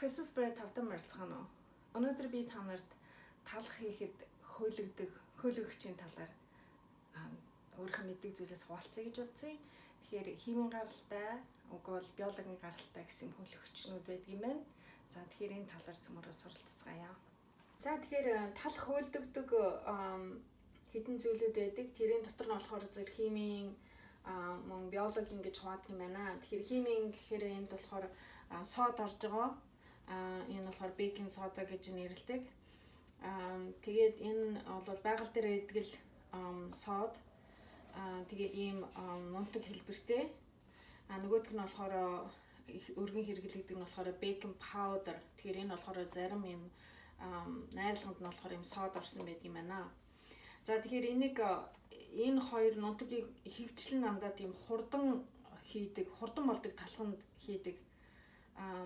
Christmas Bread тавдан морцгоно уу? Өнөөдөр би та нарт талах хийхэд хөөлөгдөг хөөлөгчийн талаар өөрийнхөө мэддэг зүйлээс хуваалцъя гэж бодсон. Тэгэхээр химийн гаралтай, уг бол биологийн гаралтай гэсэн хөөлөгчнүүд байдаг юм байна. За, тэгэхээр энэ талаар цөмөрөө суралцгаая. За, тэгэхээр талах хөөлдөгдөг хэдэн зүйлүүд байдаг. Тэрийн дотор нь болохоор зэрэг химийн, мөн биологийн гэж хуваадаг юм байна. Тэгэхээр химийн гэхээр энд болохоор сод орж байгаа. Энэ болохоор baking soda гэж нэрлэдэг. Тэгээд энэ бол байгаль дээр байдаг л сод. Тэгээд ийм нунтаг хэлбэртэй. Нөгөөх нь болохоор өргөн хэрэглэгдэг нь болохоор baking powder. Тэгэхээр энэ болохоор зарим юм найрлаганд нь болохоор юм сод орсон байдаг юм байна. За, тэгэхээр энийг энэ хоёр нунтагийг хөвчлэн дандаа тийм хурдан хийдэг, хурдан болдог талханд хийдэг.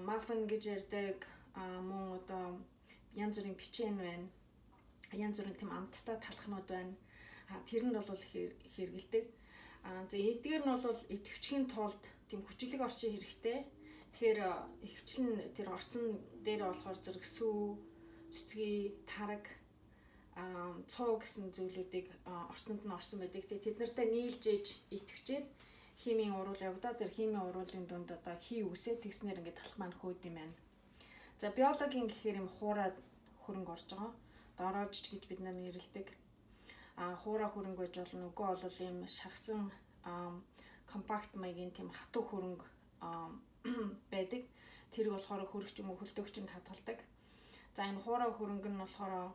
Маффин гэж ярьдаг, мөн одоо янз бүрийн печень байна. Янз бүрийн тийм амттай талхнууд байна. Тэр нь бол хэрэгэлдэг. За, эдгээр нь бол идэвхжихийн тулд тийм хүчлэг орчин хэрэгтэй. Тэгэхээр ихэвчлэн тэр орцон дээр болохоор зэрэг сүү, цэцгий, тараг, цуу гэсэн зүйлүүдийг орцонд нь орсон байдаг. Тэгээ тэд нартай нийлж ээж идэвхжээд химийн уруул явагдаад, тэр химийн уруулын дунд одоо хий үсээ тэгснээр ингээд талх маань хөөд юм байна. За, биологийн гэхээр юм хуурай хөрөнгө орж байгаа. Дороожч гэж бид нар нэрлэдэг. Хуурай хөрөнгө байж болно. Үгүй бол ийм шахсан компакт маягийн тийм хатуу хөрөнгө байдаг. Тэр болохоор хөрөгч юм уу хөлдөөгчөнд хадгалдаг. За, энэ хуурай хөрөнгө нь болохоор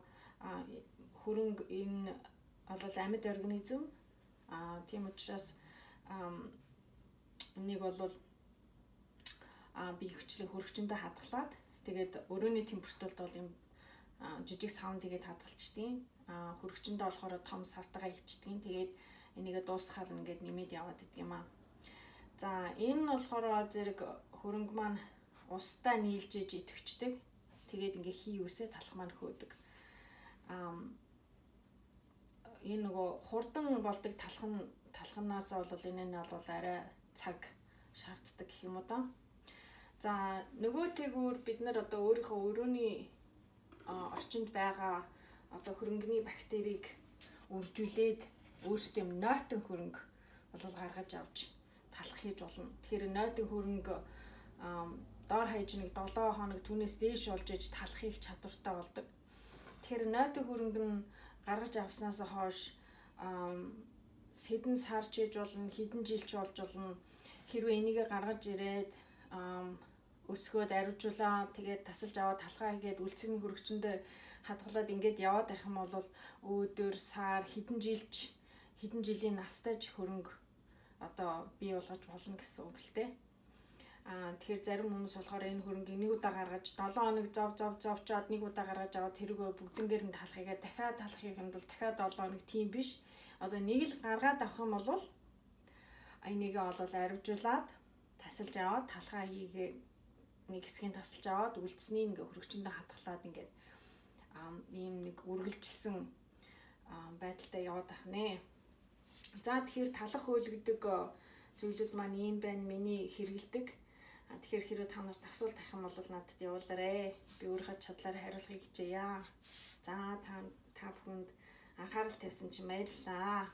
хөрөнгө энэ бол амьд организм. Тийм учраас энийг бол би хвчлэн хөрөгчөндөө хадгалаад, тэгээд өрөөний температурт бол юм жижиг савн тэгээд хадгалчдیں۔ Хөрөгчөндөө болохоор том савтайгаа хийчдیں۔ Тэгээд энийгээ дуусгахаар ингээд нэмээд яваад идэг юм аа. За, энэ нь болохоор зэрэг хөрөнгө маань устай нийлж иж идэвхждэг. Тэгээд ингээ хий үсээ талах маань хөөдөг. Энэ нөгөө хурдан болдог талхан талханаас бол энэ нь бол арай цаг шаарддаг гэх юм уу да. За, нөгөө тэгүүр бид нар одоо өөрийнхөө өрөөний орчинд байгаа одоо хөрөнгөний бактерийг үржүүлээд өөрсдөө юм нойтон хөрөнгө бол гаргаж авч талах хийж болно. Тэгэхээр нойтон хөрөнгө доор хаяж нэг 7 хоног, түүнээс дээш болж иж талах хийх чадвартай болдог. Тэгэхээр нойтон хөрөнгө нь гаргаж авснаас хойш хэдэн сар ч хийж болно, хэдэн жил ч болж болно. Хэрвээ энийг гаргаж ирээд өсгөөд аривжуулаа, тэгээд тасалж аваад талхаа хийгээд үлдсэний хөргөчөндөө хадгалаад ингээд яваад байх юм бол өөдөр, сар, хэдэн жилч, хэдэн жилийн настай ч хөрөнгө одоо бий болгож болно гэсэн үг л дээ. Тэгэхээр зарим хүмүүс болохоор энэ хөрөнгийг нэг удаа гаргаж 7 хоног зов зов зовчоод нэг удаа гаргаж аваад тэрүүгөө бүгднгээр нь талахыгаа дахиад талахыг нь бол дахиад 7 хоног, тийм биш. Одоо нэг л гаргаад авах юм бол энийгээ бол аривжуулаад тасалж аваад талхаа хийгээ нэг хэсгийг тасалж аваад үлдсэнийг ингээ хөргөчөндөө хадгалаад ингээд ийм нэг үргэлжилсэн байдалтай яваад ах нэ. За, тэгэхээр талах хөөлгдөг зүйлүүд маань ийм байна, миний хэрэгэлдэг. Тэгэхээр хэрвээ та нарт асуулт авах юм бол надад явуулаарэ. Би өөрийнхөө чадлаар хариулахыг хичээе. За, та та бүхэнд анхаарал тавьсан чинь баярлалаа.